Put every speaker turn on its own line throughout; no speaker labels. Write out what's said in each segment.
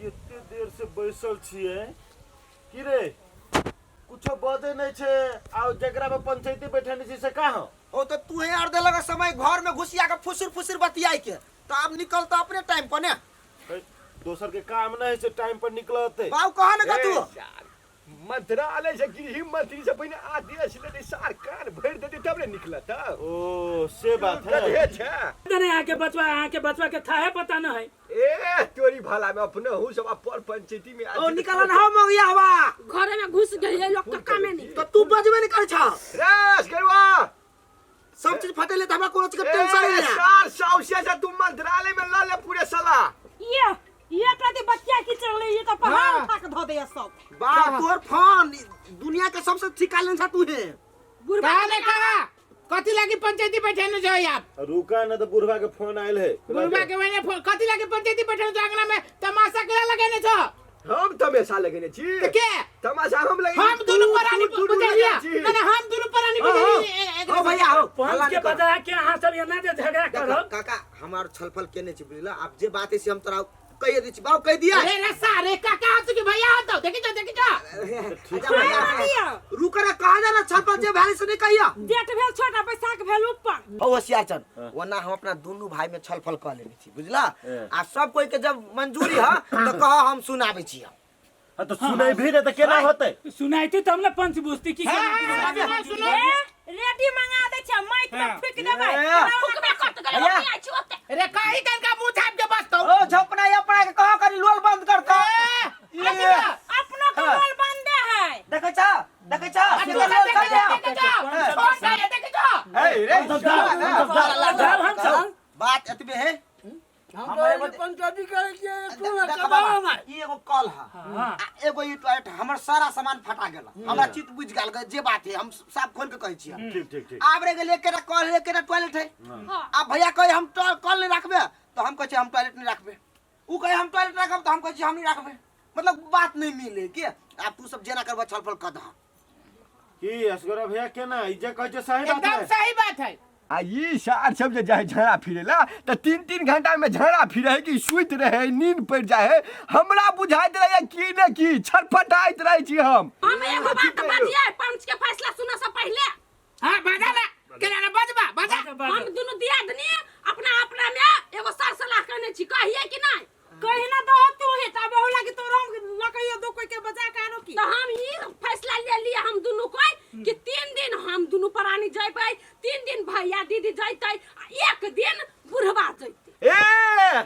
एते देर से बैसल छियै की रे कुछो बजै नहि छै आ जकरा में पंचायती बैठेने छी से कहाँ
ओ तो तू ही आर देलक समय घर में घुसिया के फुसुर फुसुर बतियाई के तो अब निकल तो अपने टाइम पर ने
है, दोसर के काम नहि छै टाइम पर निकलते
बाबू कहा ने का
ए,
तू
सार, मंत्रालय से गृह मंत्री से पहिने आदेश लेते सार कान भरि देते तब ने निकलत
ओ से बात है
गधे छै
नहीं आके बचवा आके बचवा के था है पता न है
ए तोरी भाला में अपने हूँ सब पर पंचायती में
ओ निकल ना हम गया हवा
घरे में घुस गई लोग के कामे नहीं
तो तू बजबे नहीं कर छा
रे गरुआ
सब चीज फटेले त हमरा कोनो चीज के टेंशन
ए
नहीं है
सार साउसिया से तू मंत्रालय में ल ले पूरे साला
ये प्रति बच्चा की चल ये तो पहाड़ उठा के धो दे सब
बा तोर फोन दुनिया के सबसे ठीका लेन छा तू है
बुढ़वा
कहा ने कहा कथी लागी पंचायती बैठे जो आप
रुका ना तो बुढ़वा के फोन आयल है
बुढ़वा के वने फोन कथी लागी पंचायती बैठे जो अंगना में तमाशा केला लगेने छो
हम तमाशा लगेने छी
तो के
तमाशा हम लगेने
हम दुनू परानी बुझलिया ना ना हम दुनू परानी बुझलिया
ओ भैया हो
पंच के बता के अहाँ सब एना जे झगड़ा
देखो,
करब
काका हमार छलफल केने छी बुझला आप जे बात है से हम तोरा कह दै छी बाबू कह दिया
अरे रे सारे काका हो के भैया हो तो देखी जो देखी जो
अच्छा भैया रुक रे कहा जा ना छलफल जे भेल से नहीं कहिया
जेठ भेल छोटा बैसाख भेल ऊपर
हो होशियार चल वरना हम अपना दुनू भाई में छलफल कर लेने छी बुझला आ सब कोई के जब मंजूरी है तो कह हम सुनाबै छी हम
हाँ तो सुनै भी नहीं तो केना होते
सुनाइती तो हमने पंच बुझती की
हाँ, सुनो सुनो
ए, रेडी मंगा दे छै माइक में फूक देबै
ए।
फुकबे कट गेलै
भैया।
ओनी आई छी ओते
रे कही कन का मुंह छाप के बसतो
ओ झपना अपना के कह करी लोल बंद कर तो
अपनो के लोल बंदे है
देखै छ देखै छ
देखी जो देखी जो छोड़ दे देखी जो
ए रे
जाब हम सब
बात एतबे है
हम तो पंचायती करे के तू ना
देख
कबावा
बाबा,
मार
ई एगो कल है
हाँ।
आ एगो ई टॉयलेट हमर सारा सामान फटा गेल हमरा चित बुझ गेल जे बात है हम साफ खोल के कहै छियै
ठीक ठीक ठीक
आब रे गेल एकेटा कल एकेटा टॉयलेट है आब भैया कहे हम कल नहीं रखबे तो हम कहै छियै हम टॉयलेट नहीं रखबे ऊ कहे हम टॉयलेट रखब तो हम कहै छियै हम नहीं रखबे मतलब बात नहीं मिले के आब तू सब जेना करबह छल फल कऽ दह
की असगरा भैया केना ई जे कहै छै सही बात
एकदम
है
सही बात है
आ ई सार सब जे जाइ झड़ा फिरेला तऽ तीन तीन घंटा में झड़ा फिरे है कि सुति रहे नींद पड़ि जाइ है हमरा बुझाइत रहैया की ने की छटपटाइत रहै छी हम
हम एगो बात बजिए पंच के फैसला सुने से पहले
हां बजा ना केना ना बजबा बजा
हम दुनू दियादनी अपना अपना में एगो सर सलाह करने छी कहिए कि नहीं
कही ना दो तू ही तब बहु लागी तोरा हम लकइयो दो कोई के बजा के आनो की
तो हम ई फैसला ले लिए हम दुनू कोई कि 3 दिन हम दुनू प्राणी जइबै 3 दिन भैया दीदी जइतै आ एक दिन बुढ़वा जइतै
ए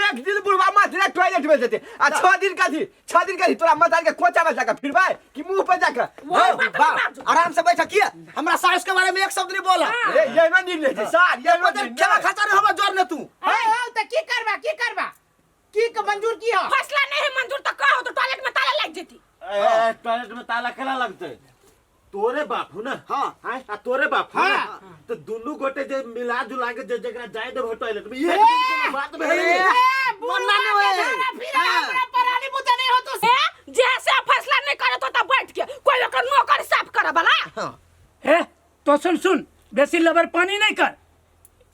एक दिन बुढ़वा मात्र टॉयलेट में जेते आ 6 दिन कथी 6 दिन कथी तोरा मतार के कोचा में जाके फिरबै कि मुंह पे जाके
वो बात
बा,
नहीं बाजू।
आराम से बैठ किया हमरा सास के बारे में एक शब्द नहीं बोला
ए ये न निर्णय छै सार ये न
खेला
निर्णय
खर्चा नहीं होबा जोर ने तू
हां हां त की करबा की करबा की के मंजूर की हो
फैसला नहीं है मंजूर तो कहो तो टॉयलेट में ताला लग जेती
ए, टॉयलेट में ताला केना लगतै तोरे बाप हो ना
हाँ।
आय, आ तोरे बाप हो ना
हाँ।
तो दुनू गोटे जे मिला जुला के जे जकरा जाय देबो टॉयलेट में एक दिन कोनो बात भेलै
ए
मन्ना
बुढ़वा
ने
के
होए।
झड़ा फिरे
हाँ।
हमरा परानी बुते नहीं हो तो
ए जैसे फैसला नहीं करे तो बैठ के कोई ओकर नौकर साफ करे वाला
हे तो सुन सुन बेसी लबर पानी नहीं कर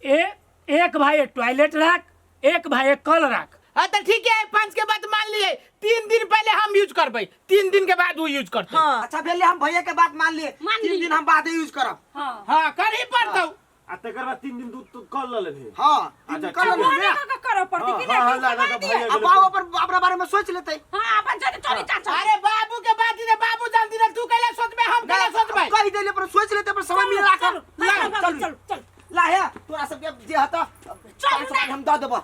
ए एक भाई टॉयलेट राख एक भाई एक कल राख
हाँ तो ठीक है पंच के बात मान लिए 3 दिन पहले हम यूज करबै 3 दिन के बाद वो यूज करते
हां
अच्छा भेले हम भैया के बात मान लिए
मान
तीन
लिए।
दिन हम बादे यूज करब
हां
हाँ कर ही पड़तौ
आ तकर बाद 3 दिन दूध तू कल ल लेबही
हाँ तीन
अच्छा,
दिन कर
ठीक।
लेबै।
बोले का करे पड़ती कि
हाँ, हाँ,
नहीं
ला, ला, ला, भैया
अब बाबू अपन अपना बारे में सोच लेते
हां अपन जदी चोरी चाचा
अरे बाबू के बात ही बाबू जानती ना तू कैला सोचबे हम कैला सोचबे
कह देले पर सोच लेते पर समय मिला कर
चलो चलो चलो चलो
ला हे तोरा सबके जे हत
चल ना।
हम दऽ देबऽ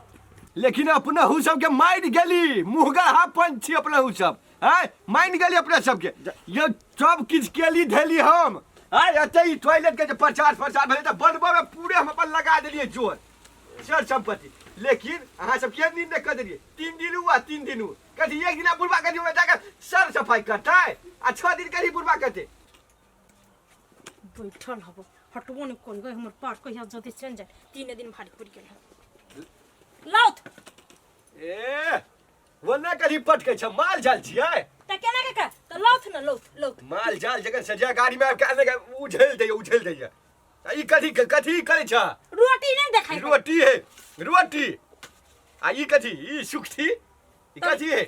लेकिन अपना हु सबके मारि गेली मुँहगरहा पंच छी अपना हु सब आय मानि गेली अपना सबके ये सब किछु केली धेली हम आय एते ई टॉयलेट के जे प्रचार प्रसार भेलै तऽ बनबऽ मे पूरे हम अपन लगा देलियै जोर चर संपत्ति लेकिन अहाँ सब के नींद कऽ देलियै 3 दिन उ आ 3 दिन उ कथी एक दिना बुढ़बा कथी ओहिमे जाके सर सफाई करतै आ 6 दिन कथी बुढ़बा करतै
बैठल हबो हटबो नहीं कोन गई हमर पार कहिया जल्दी चल जाए 3 दिन भारी पड़ गेल है लाउथ
ए ओना कथी पटकै छ माल जाल छियै
त केना के का त लाउथ न लाउथ लाउथ
माल जाल जखन सजा गाड़ी में आबि के आने के उझेल दैया उझेल दैया आ ई कथी कथी करै छ
रोटी नहीं देखाई
रोटी है रोटी आ ई कथी ई सुखथी ई कथी है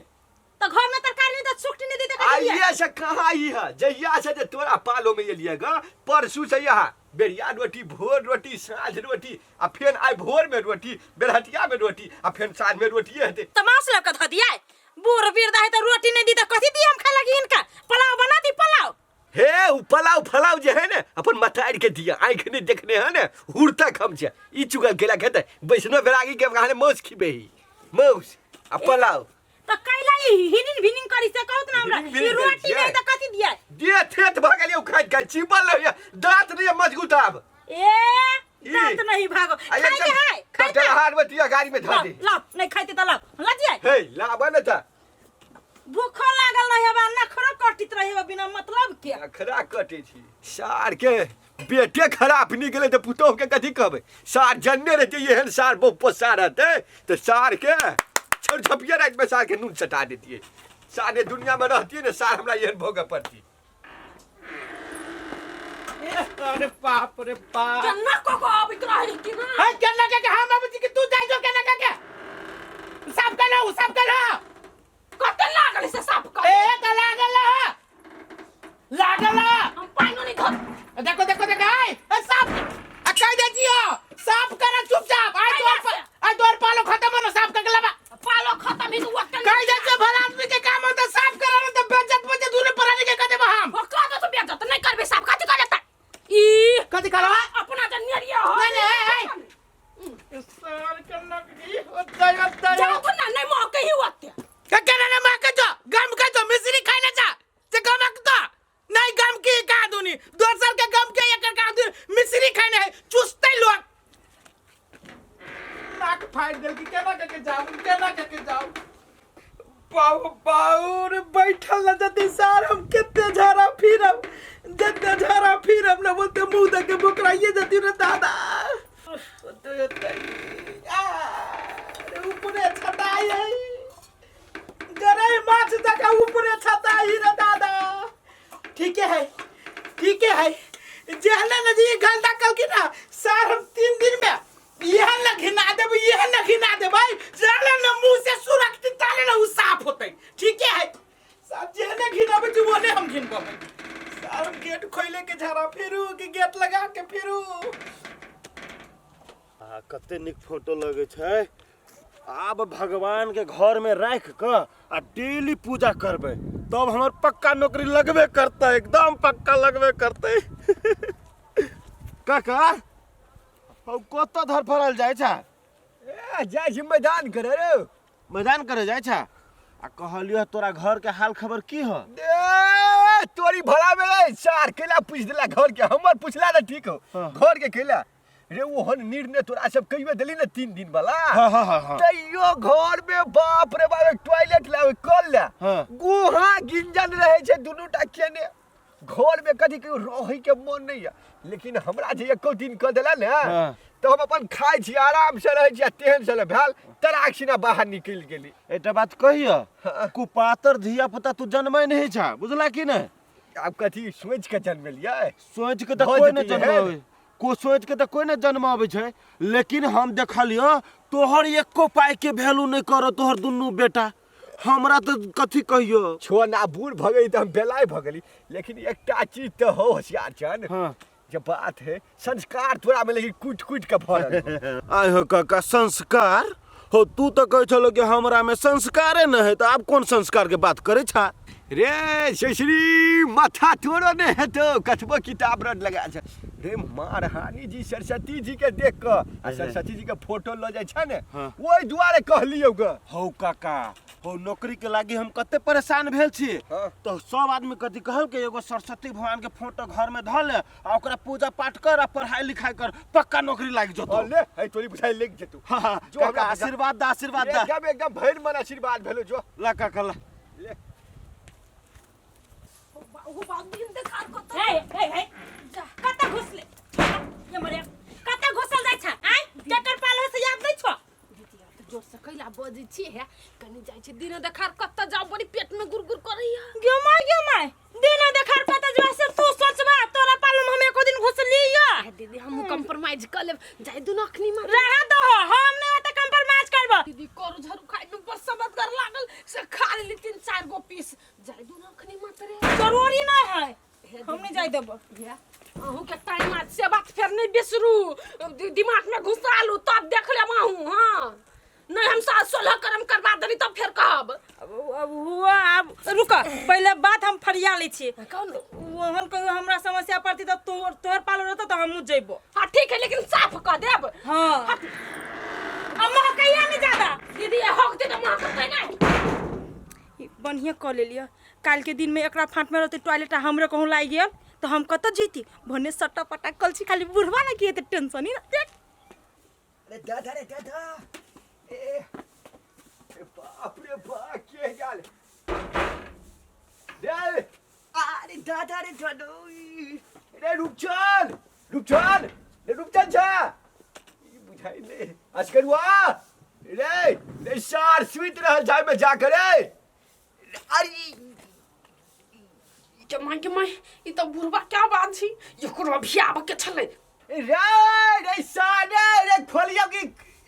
त घर में तरकारी नहीं त सुखटी नहीं दी त कथी दिए
आइए से कहाँ आई है जहिया से जे तोरा पालो में एलिए ग परसू से यहाँ बेरिया रोटी भोर रोटी साँझ रोटी आ फेन आइ भोर में रोटी बेरहटिया में रोटी आ फेन साँझ में रोटिए हेतै।
त मांस लऽ के धऽ दिए बूढ़ वृद्ध है त रोटी नहीं दी त कथी दी हम खाए लगी इनका पुलाव बना दी पुलाव।
हे उ पलाव फलाव जे है ने अपन मतार के दिया आँखि नहीं देखने है ने हुर तक हम छे ई चुगल केला खेतै वैष्णव बैरागी के कहाने मौस खिबे ही मौस आ पलाव।
त कैला ई हिनिन भिनिन करी से कहत ना हमरा
हिनिन भिनिन
ई रोटी
करी
नहीं
छियै।
त कथी दिए
दे थेत भऽ गेलियै उ खाइत खाइत चिपल रहैया दाँत नहीं मजबूत आब
ए
ई।
दांत नहीं भागो
आ
खाई के
एकदम
है खाई
कटलहार में दिया गाड़ी में धर दे
लाओ नहीं खाइते त लाओ ला दिए
हे लाबा ने त
भूखो लागल रहे बा नखरो कटित रहे बा बिना मतलब के।
नखरा कटे छी सार के बेटे खराब निकले तऽ पुतोह के कथी कहबै सार जन्ने रहते एहन सार बहु सार रहते तऽ सार के छड़ छपिया राति में सार के नून सटा देतियै सारे दुनिया में रहतियै ने सार हमरा एहन भोगऽ पड़ती।
अरे बाप रे बाप
केना कऽ कऽ अबैत रहै कि ना
है केना के हम अबै छी कि तू जाइ जो केना के के साफ कर लो साफ कर लो
कते लागल से साफ कर
ए त लागल ह लागल ह
हम पाइनो नहीं धर
देखो देखो देखो ए ए, साफ आ कह दे जियो साफ कर चुपचाप आइ तोर आइ तोर पालो खत्म हो ना साफ कर के लाबा
पालो खत्म ही तो वक्त
कह दे जियो भला आदमी के काम होता साफ कर ना त बेइज्जत बेइज्जत दूरे परानी के कह देबो हम
ओ कह दो तो बेइज्जत नहीं करबे साफ कथी कर लेता ई
कथी करबा
अपना त नेरिया हो
नहीं नहीं ए सर के नकली होता होता
जाओ तो ना नहीं मौके ही वक्त
के केना ने मां के जो गम के जो मिश्री खाइ ना जा से गमक तो नहीं गम की का दुनी दोसर के गम के एकर का दुनी मिश्री खाइ है चुसते लोग नाक फाड़ देल की केना के जाऊ केना के जाऊ बाऊ बाऊ रे बैठल न जति सार हम केते झारा फिरब जते झारा फिरब न बोलते मुंह दे के बोकराइए जति रे दादा ओते ओते आ रे ऊपरे छताई है गरई माछ जका ऊपरे छताई रे दादा। ठीक है ठीक है जेहले न जी गलता कल की ना सार हम 3 दिन में यह न घिना देब यह न घिना देबै जेहले न मुंह से सुरक्षित ताले न उ साफ होतै। ठीक है साहब जेहले घिनाबै छी ओहने हम घिनबै सार हम गेट खोले के झाड़ा फिरू कि गेट लगा के फिरू।
आ कते नीक फोटो लगै छै। आब भगवान के घर में राख क आ डेली पूजा करबै तब हमर पक्का नौकरी लगबे करतै, एकदम पक्का लगबे करतै। काका हौ कतऽ धरफड़ल जाइ छै?
ए जाइ छी मैदान करे रे।
मैदान करे जाइ छै? आ कहलियो तोरा घर के हाल खबर की ह?
ए तोरी भला में सार केला पूछ देला घर के, हमर पूछला ना ठीक हो घर के केला रे ओहन निर्णय तोरा सब कहियो देली ना 3 दिन वाला।
हाँ हाँ हाँ हाँ।
तैयो घर में बाप रे बाप टॉयलेट लावे कल ला
हाँ।
गुहा गिंजन रहे छै दुनू टा केने घर में कथी कहियो रहै के मन नहीं है, लेकिन हमरा जे एको दिन क देला ने
हाँ।
तो हम अपन खाइ छी आराम से रहै छी आ तेहन से भेल तराक सिना बाहर निकलि गेली।
एकटा बात कहियो
हाँ।
कुपातर धिया पुता तू जन्मै नहीं छा बुझला कि नहीं?
आब कथी सोच के जन्मेलियै?
सोच के तऽ
भऽ
कोई नहीं
जेतै
जन्माबै
एहन।
को सोच के तऽ कोई नहीं जन्माबै छै, लेकिन हम देखलियो तोहर एको पाई के वैल्यू नहीं करो तोहर दुनू बेटा। हमरा तऽ कथी कहियो
छो ना बूढ़ भऽ गेली तऽ हम बेलाय भऽ गेली, लेकिन एकटा चीज तऽ हो होशियार छन।
हाँ।
जे बात है संस्कार तोरा में लेकिन कूट कूट के भरल।
आय हो काका संस्कार हो तू तो कहै छलो कि हमरा में संस्कारे न है, तो आब कोन संस्कार के बात करे छा?
रे शशरी माथा तोरो ने हेतो कतबो किताब रट लगा छ रे मारहानी जी सरस्वती जी के देख क आ सरस्वती जी के फोटो ल जाय छ ने
हाँ।
ओहि दुआरे कहलियौ ग।
हौ काका हौ नौकरी के लागी हम कते परेशान भेल छी।
हाँ।
तो सब आदमी कथी कहल के एगो सरस्वती भगवान के फोटो घर में धऽ ले आ ओकरा पूजा पाठ कर आ पढ़ाई लिखाई कर पक्का नौकरी लागि जतो।
ले है तोरी बुझाइ लागि जेतौ।
हाँ, हाँ,
जो
काका,
हमरा
आशीर्वाद दा आशीर्वाद दा।
एकदम एकदम भरि मन आशीर्वाद भेलो जो।
ला काका ला।
ले।
हे हे हे कतऽ घुसले ये मरे कतऽ घुसल जाइ छ? आय केकर पालो से याद नै छौ?
जोर से कैला बजै छी हे कनी जाइ छी दिन देखार कतऽ जाउ बड़ी पेट में गुरगुर करैया।
गे my गे my दिन देखार कतऽ जाउ से तू सोचबा तोरा पालो में हम एको दिन घुसलियो।
दीदी हम कॉम्प्रोमाइज क लेब जाय दुनू अखनी में
रह दो हम नै ओते कॉम्प्रोमाइज करब।
दीदी करू झरू खाइ में बड़ समझगर लागल से खा लेली 3-4 पीस जाय दू ना अखनी मात्रे।
जरूरी नहीं है, हम नहीं जाय देबो।
अहूँ के टाइम आज से बात फेर नहीं बिसरू, दिमाग में घुसा लू तब देख लेब अहूँ। हाँ नहीं हम सात 16 कर्म करवा देली तब फेर कहब।
अब हुआ, अब रुक पहले बात हम फरिया लै छी।
कौन
ओहन कहियो हमरा समस्या पड़ती तऽ तोहर पालो रहतो तऽ हमहूँ जइबो।
हाँ ठीक है, लेकिन साफ कह देब।
हाँ अब महकैया नहीं ज्यादा
दीदी, ये हक दे तो महकतै नहीं।
बढ़िया कऽ लेलियै, काल्हि के दिन में एकरा फाँट में रहतै टॉयलेट आ हमरे कहूँ लागि गेल तऽ हम कतऽ जैती? भने सट्टा पट्टा कल छी, खाली बुढ़वा ने की हेतै टेंशन ही ना। देख।
अरे दादा रे दादा, ए ए बाप रे बाप, के गेल रे? अरे दादा रे दादा, रे रुपचन, रुपचन रे, रुपचन छा ई बुझाइले असकरुआ रे रे सार सुति रहल जाय में जा करे। अरे
के माय के माय, ई तऽ बुढ़वा क्या बात छी, एकरो अभी आबऽ के छलै।
रे रे सार रे रे खोलियौ की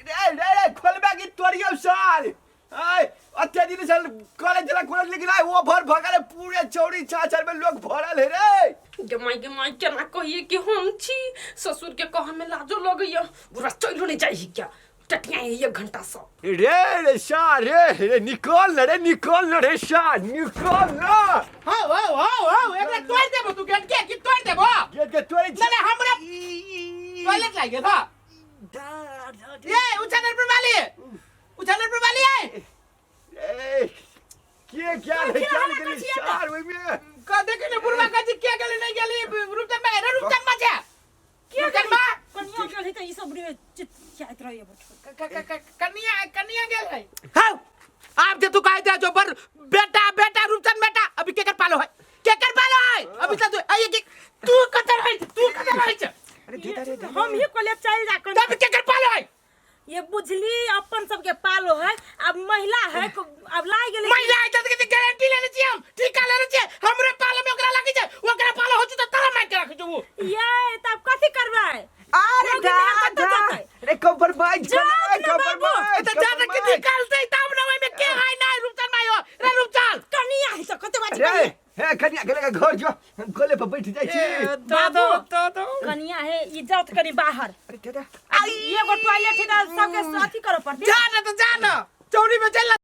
रे रे रे खोलबे की तोड़ियौ सार? आय अते दिन से कॉलेज चला कॉलेज, लेकिन आय ओभर भगल पूरे चौड़ी चाचर में लोग भरल है रे।
गे माय गे माय, केना कहिए कि हम छी? ससुर के कह में लाजो लगैया। बुढ़वा चलो नहीं जाइ क्या टटिया एक घंटा से।
रे रे सार रे रे निकल न रे, निकल न रे सार, निकल न।
हाँ हाँ हाँ हाँ, एकरा तोड़ देबो तू गेट के कि तोड़ देबो?
गेट के तोड़े
ना ना, हमरा टॉयलेट लाग गेल। हां ये उछानर पर वाली, उछानर पर वाली है।
ए के क्या है क्या गेली सार ओइ में?
का देखे ने बुढ़वा का जी के गेली नहीं गेली। रुपचन में रे, रुपचन में छे, रुपचन में
कनिया गेल है तऽ ई सब रे चित रहैया बैठल।
कनिया कनिया गेल है। हां आप जे तू कहे दे जो पर बेटा बेटा रुपचन बेटा, अभी केकर पालो है, केकर पालो है अभी तक? आइए के तू कतर है, तू कतर है।
अरे दादा रे दादा,
हम ही कॉलेज चल जा।
तब केकर पालो है?
ये बुझली अपन सबके पालो है, अब महिला है, अब लाग गेलै।
महिला है त गारंटी लेने छी हम, ठीका लेने छी, हमरे पालो में ओकरा लागी छै, ओकरा पालो हो छै त तारा मार के रख जो।
ये तब कथी करबै?
अरे
रोगी में हम कतऽ
दादा
जेतै?
रे कॉम्प्रोमाइज
जा
कर
ने बाबू।
कॉम्प्रोमाइज
त जा के निकालते तब न ओइ में के है नहीं रुपचन माय हो रे रुपचन।
कनिया है तऽ कते बात
रे हे कनिया गेले घर जो, हम कले पर बैठ जाइ छी।
दादा दादा
कनिया है, इज्जत कनी बाहर।
अरे दादा,
एगो टॉयलेट है तऽ सबके साथी करऽ पड़तै।
जा न त जा न, चौड़ी में चल।